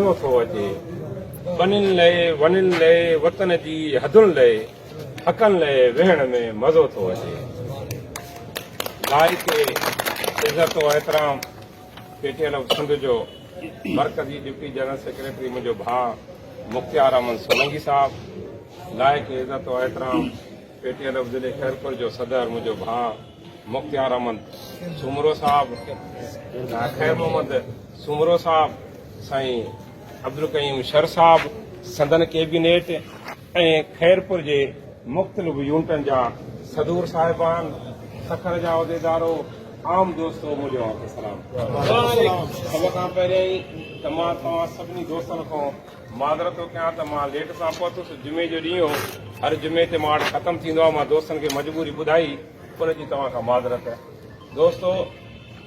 مزو ٿو اچي. ٻنين لئه، ونين لئه، وطن جي حدن لئه، حقن لئه ويهڻ ۾ مزو ٿو اچي. لائق عزت و احترام P T L F Sindh جو مرڪزي ڊپٽي جنرل سيڪريٽري منهنجو ڀاء مختيار احمد سولنگي صاحب، لائق عزت و احترام پي ٽي ايل ايف ضلعي خيرپور جو صدر منهنجو ڀاء مختيار احمد سومرو صاحب، خير محمد سومرو صاحب، سائين عبدالقيوم شر صاحب، سندن ڪيبينيٽ ۽ خيرپور جي مختلف يونٽن جا صدور صاحبان، سکر جا عهديدارو، عام دوستو منهنجو اوهان کي سلام. سڀ کان پهريائين ته مان توهان سڀني دوستن کان معذرت ٿو ڪيان ته مان ليٽ سان پهتس، جمعي جو ڏينهن هو، هر جمعي تي مان وٽ ختم ٿيندو آهي، مان دوستن کي مجبوري ٻڌائي، ان جي توهان کان معذرت. دوستو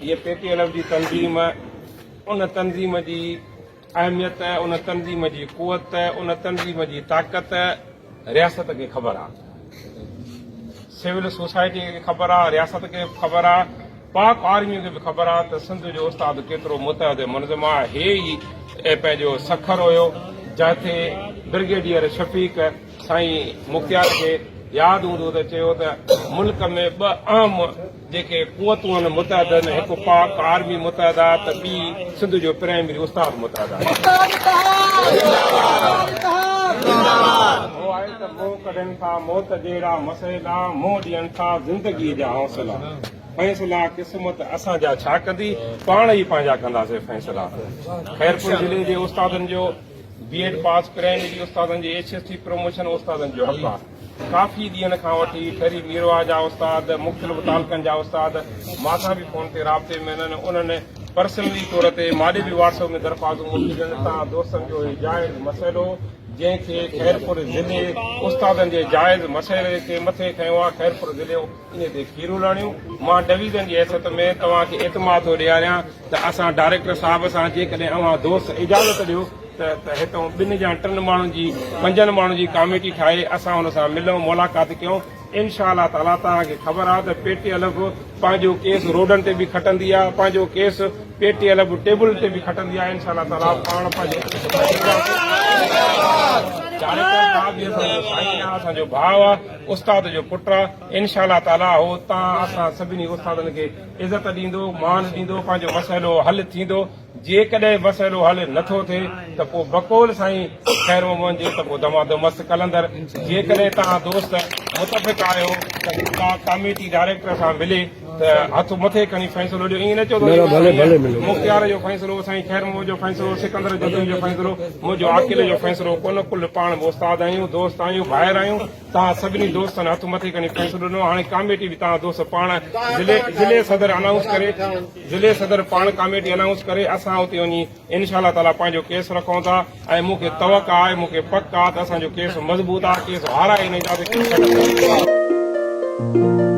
هيء پي ٽي ايل ايف جي تنظيم، ان تنظيم جي اهميت، ان تنظيم جي قوت، ان تنظيم جي طاقت رياست کي خبر آهي. سول سوسائٽيء کي خبر آ، رياست کي به خبر آ، پاڪ آرميء کي به خبر آ ته سنڌ جو استاد ڪيترو متحد ۽ منظم آ. هي ئي پنهنجو سکر هيو، جتي برگيڊيئر شفيق سائين مختيار کي ياد هوندو ته چيو ته ملڪ ۾ ٻه اهم جيڪي قوتون آهن متحد آهن، هڪ پاڪ آرمي متحد آ ته ٻي سنڌ جو پرائمري استاد متحد آ. هو آهي ته منهن ڪڍن ٿا موت جهڙا مسئلا، منهن ڏين ٿا زندگيء جا حوصلا. فيصلا قسمت اسان جا ڇا ڪندي، پاڻ ئي پنهنجا ڪنداسين فيصلا. خيرپور ضلعي جي استادن جو بي ايڊ پاس پرائمري استادن جي ايڇ ايس ٽي پروموشن استادن جو حق آ. ڪافي ڏينهن کان وٺي ٺري ميرواهه جا استاد، مختلف تعلقن جا استاد مان سان به فون تي رابطي ۾ آهن، انهن پرسنلي طور تي ماڏي به واٽس ايپ ۾ درخواستون موڪليون آهن تان دوستن جو هي جائز مسئلو جنهن کي خيرپور ضلعي استادن جي جائز مسئلي کي مٿي کنيو آهي خيرپور ضلعو انهي تي کيرون لاڻيون مان ڊويزن جي حيثيت ۾ توهان کي اعتماد ٿو ڏياريان ته اسان ڊائريڪٽر صاحب سان جيڪڏهن اوهان دوست اجازت ڏيو ته ته هتئون ٻن يا ٽن ماڻهن جي پنجن ماڻهن جي ڪاميٽي ٺاهي اسان ان سان ملون ملاقات ڪيون انشاء الله تعالي توهان کي خبر آهي ته پي ٽي الف پنهنجو ڪيس روڊن تي به کٽندي آهي پنهنجو ڪيس پي ٽي الف ٽيبل تي به کٽندي آهي انشاء الله تعالي پاڻ پنهنجو ڪيس کٽينداسين ڊائريڪٽر صاحب به اسان جو سائين آهي اسان جو ڀاء آهي استاد جو پٽ آهي انشاء الله تعالي هو تان اسان سڀني استادن کي عزت ڏيندو مان ڏيندو پنهنجو مسئلو حل ٿيندو جيڪڏهن مسئلو حل نه ٿو ٿئي ته پوء بقول سائين خير محمد جي ته پوء دمادم مست قلندر. جيڪڏهن توهان دوست متفق آهيو ته ڪا ڪاميٽي ڊائريڪٽر سان ملي ته هٿ مٿي کڻي فيصلو ڏيو. ائين نه چئو ته سائين مختيار جو فيصلو، سائين خير محمد جو فيصلو، سڪندر جتوئي جو فيصلو، منهنجو عاقل جو فيصلو ڪونه. ڪل پاڻ به استاد آهيون، دوست آهيون، ڀائر آهيون. توهان سڀني دوستن هٿ مٿي کڻي فيصلو ڏنو. هاڻي ڪاميٽي به توهان دوست پاڻ ضلعي صدر انائونس ڪري. ضلعي صدر پاڻ ڪاميٽي انائونس ڪري اسان اتي وڃي انشاء الله تعالي پنهنجو ڪيس رکون ٿا ۽ مون کي توقع آهي مون کي پڪ آهي ته اسان جو ڪيس مضبوط آهي ڪيس هارائي نه اينداسين ڪيس کٽنداسين.